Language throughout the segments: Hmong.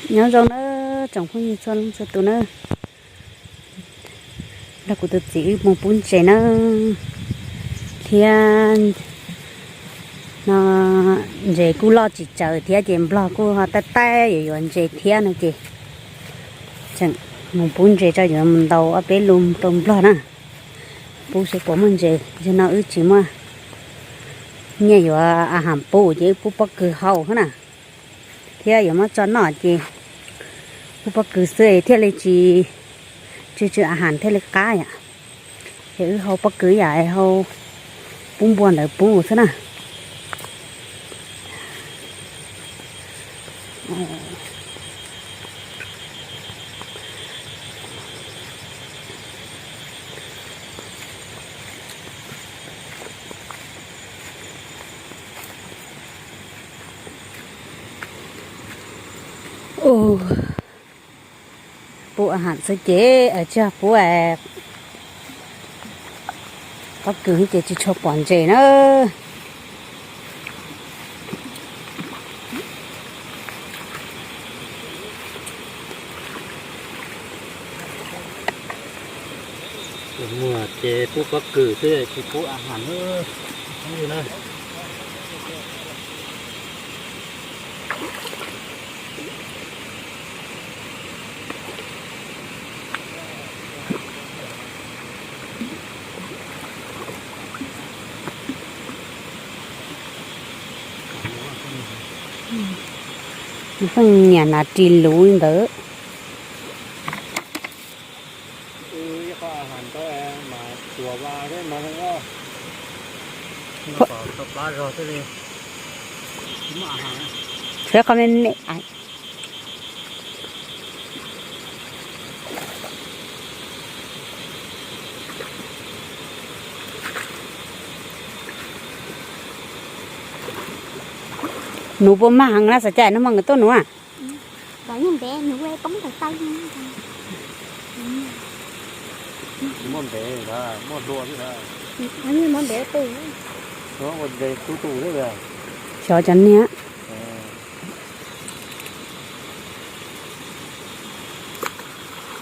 Nyob zoo nawb tsoom phooj ywg txhua leej txhua tus nawb. Nrog kuv tus txiv wb mus pub ntses nawb. Thiab no ntses kuj loj tsis tsawg thiab ces nplog kuj ho taij taij yuav yuav ntses thiab no ces tseem mus pub ntses tso yuav mus ntaus ob peb lus rau nplog na. Pub seb puas muaj ntses, zaum no wb tsis muaj nyiaj yuav a has pub ces wb pub pob kws hau xwb na. Thiab yuav muab tso noj ces pub pob kws xwb thiaj li tsis, tsw tsw a has thiaj li qab yom. Ces wb hau pob kws yam hau pub npua ntawd pub xwb na. Pub a has xwb ces tsis pub pob kws ces tsis tshua pom ntses na. Muag ces pub pob kws xwb tsis pub a has na. Nws pheej nyiam hnav ris luv li ntawd. Tshuav qhov me me. Nuv puas mag heev na, xav cai no mas nkawd tuaj nuv. Xyov cov niag.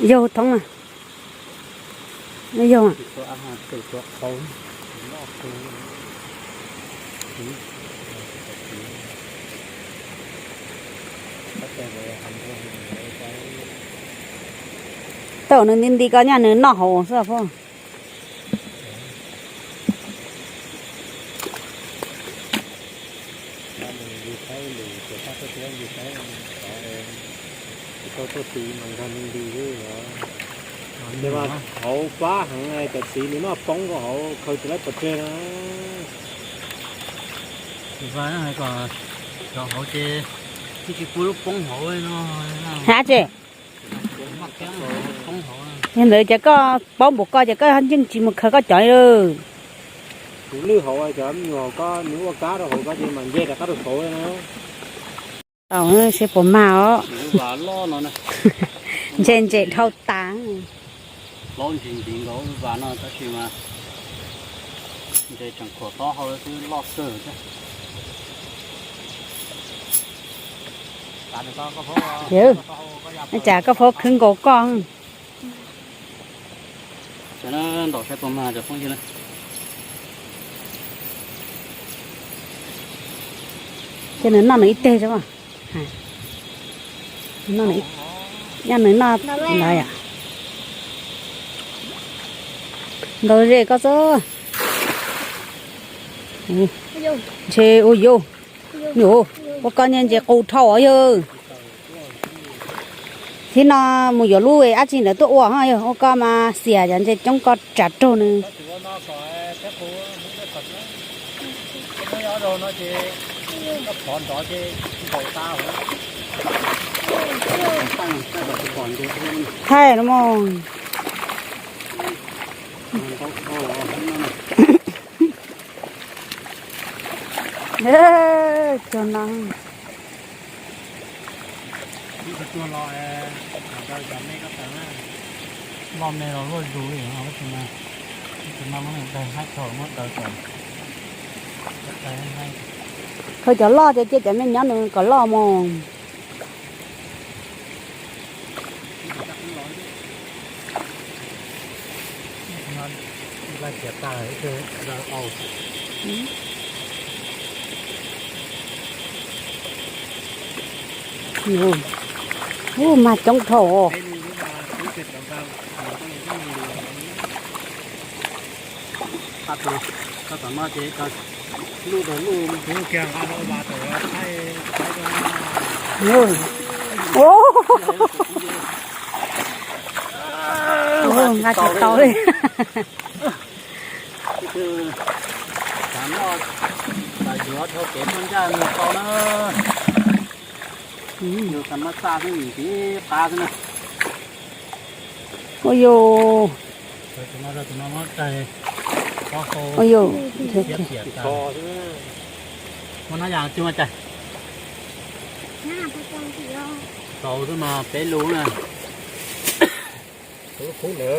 Yog thoob na. Yog. Tau nws nti nti ko nyaj nws noj hauv xwb os. Hauv fab heev, cov txiv nws noj poob rau hauv khaws tsis laib pov tseg na. Cov hauv ces tsis pub lub poob hauv no. Hab tsi? Yog ntawd ces koj paub npaum ko ces koj yeej tsis mus khaws koj cov li. Tus lwj hauv cov me nyuam ko nws ua kab rau hauv ko ces mam nce rov qab rau saud na. Tau seb puas mag os. Ntses ntses dhau tas. Plaub ntsis ntsis nkaus vas no tab sis mas ntses tseem khuam tob hau xwb loj kawg thiab. Cas koj phob khwb nkaus koj. Ces nws noj nws ib teg. Noj nws noj ntawd yom. Ntaus ze koj xwb. Ntshe ua yuav, ua koj niag ntses qus dhau os yawg. Thib no mus yuav lub dab tsi ntawd tuaj ua ho yog ua koj mas xiam cov ntses coob ko tsav raug nws. Thaij los mas. Cog no. Loj me los luaj zus li no, tus no muab nws daws haib thaum muab daws kom. Khaws cov loj ces cia cov me nyob nws kom loj mos. Ub, mas coob dhau. Nqa tsis tau li. Tam no tam yuav dhau kev tuaj ncaj mus tau na. Yus tam mab xaj xwb nws tib qab xwb na. Ua yus. Ua yus. Muaj nab yas cug mas cais. Tau xwb mas peb lub na. Tus lub kub ntawd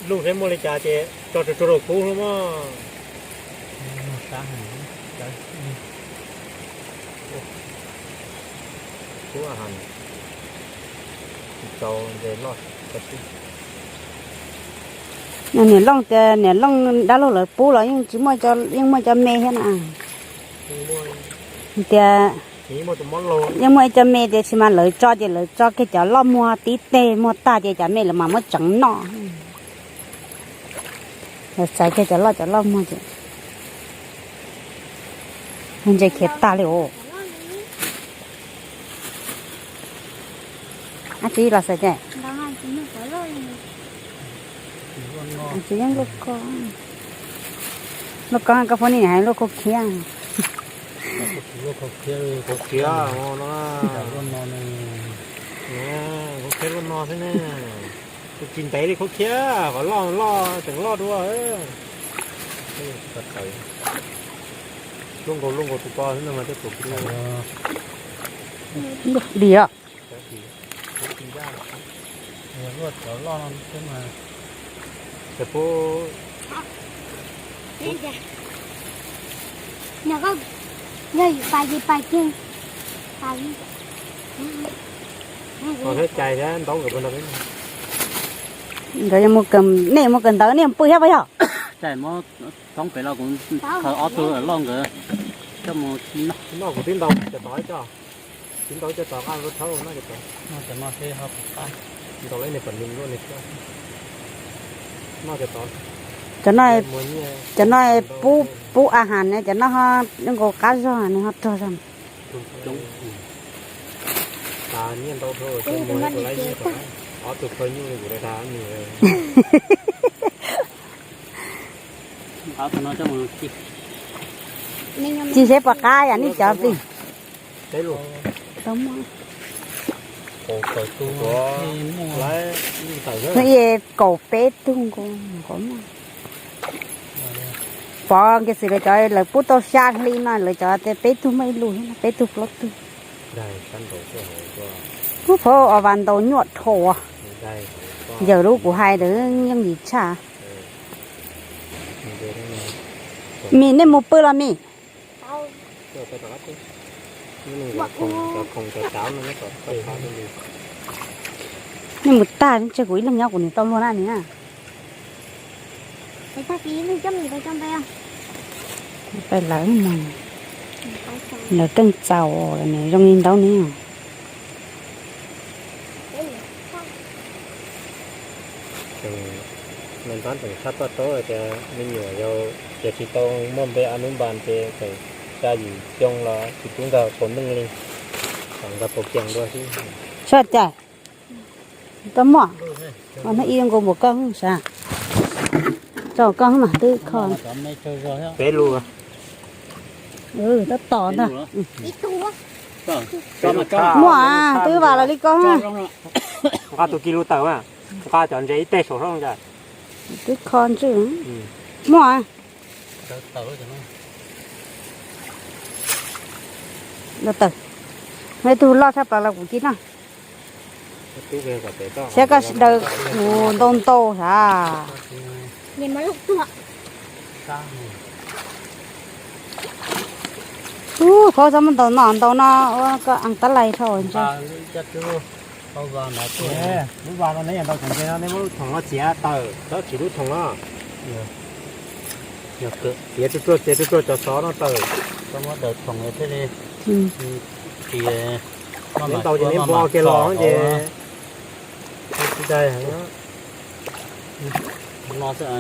lub seb muaj li cas ces tso rau rau lub kub xwb mog. Kub a has tsis tau nce loj. Niam Looj tias niam Looj dab laug lawv pub los yeej tsis muaj, yeej muaj cov me thiab na. Tias yeej muaj ib co me tias tsis mas lawv tso ces lawv tso kiag cov loj muag tib teg muag tag ces cov me lawv mas muab tseev noj. Lawv xaiv kiag cov loj cov loj muag ces ntse khiav tag li os. Ab tsi los xav ces tsis yeej lub ko, lub ko koj phob nim hais lub khaub khiab. Khaub khiab, khaub khiab no, khaub khiab lub no xwb ne. Tus tsis ntev li khaub khiab, qhov loj loj tseem loj dua. Lub nkaus lub nkaus tus ko xwb no mas tej tus dim os. Nkawd nej mus kawm ntawv nej pw thiab puas yog? Toob pem los kuv khaws ob tug loj nkawd coj mus. Noj kuv twb ntaus cov tod coj, twb ntaus cov tod qab lub thawb noj cov tod. Ntaus lawv niag pam nws luaj niag thiab. Noj cov tod. Cov no, cov no pub, pub a has ne, cov no ho zoo nkaus qab zog nws ho rog zog. Ob tug phaw nyuj li kuv dag dag. Ci seb puas qab yam nej cov plig. Kaum peb tug nkaus, nkaus muaj. Pov kiag xwb lawv cov lawv pub tau xya hli no lawv cov peb tug muaj ib lus, peb tug plaub tug. Ub, phaub os, vas ntaus nyuaj dhau. Yawm lub kuv hais ntawd yooj yim tshaj. Mim, nej mus pw los mim? Nej mus tag tseg kuv ib leeg nyob kuv niam tau luag na ni na. Pais lawv, lawv keej txaus, zoo li ntaub ni. Nws tab tseem tshaj toj rau tias me nyuam yau ces tsis tau muaj npe a nub npas ces tseem xya yim xyoo los tsis pub nkag kaus neej li, kom nkag kaus kiag dua xwb. Sab cas tau muaj, hnub ib nkaus npaum koj sav, tso koj mas twb kho. Peb lus. Tab tom ntag. Muaj twb vas los li koj. Nqa tus kis lus tawm mas, nqa cov ntses ib teg saum hlob cas. Twb kho ntswj. Muaj. Lub tawm, muaj ib tug loj tshaj plaws los kuv ci noj. Saib koj daws kuv ntau ntau sav. Ub, khaub txhob muab ntaus no ntaus no ua koj as tab lais dhau ntsa. Lub vas no neb yog ntau cov ntses no nej muab lub thoom no txiav tawm, txhob tsim lub thoom no. Yog txiav ruaj ruaj, txiav ruaj ruaj cov xov no tawm, txhob muab daws thoom thiaj li tsis, neb ntau ces neb npo kiag los ces tsis dai heev. Luaj no tag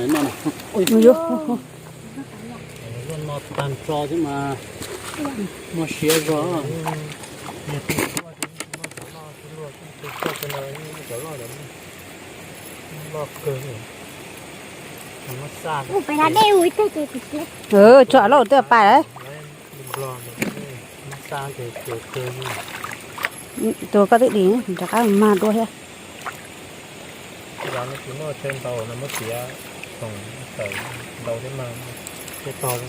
nrho xwb mas muaj siab zog. Tso loj twb pais lawm. Tus koj twb dim rov qab mag dua thiab. Tsis muaj chaw ntau no muab txiav thoom tawm ntau thiab mas thiaj tog.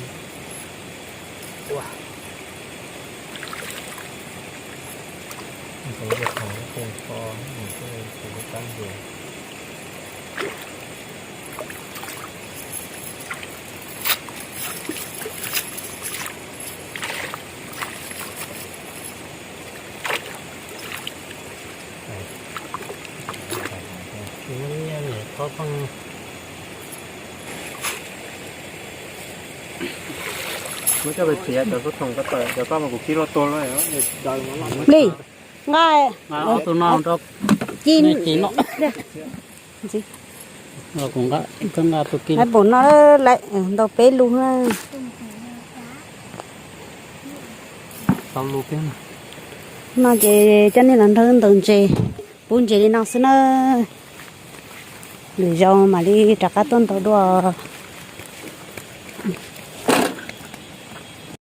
Muab coj pais txiav cov xub thoom ko taw, cov koj mas kuv kib luaj tuag lawm. Li, nqa ob tug no rau ci ci no. Kuv nqa, koj nqa tus kib. Lawv pum no lawm, ntau peb lub na. Tau lub peb. No ces coj nej los nrog ntaus ntses, pub ntses li no xwb na. Lwm zaus mam li rov qab tuaj ntaus dua.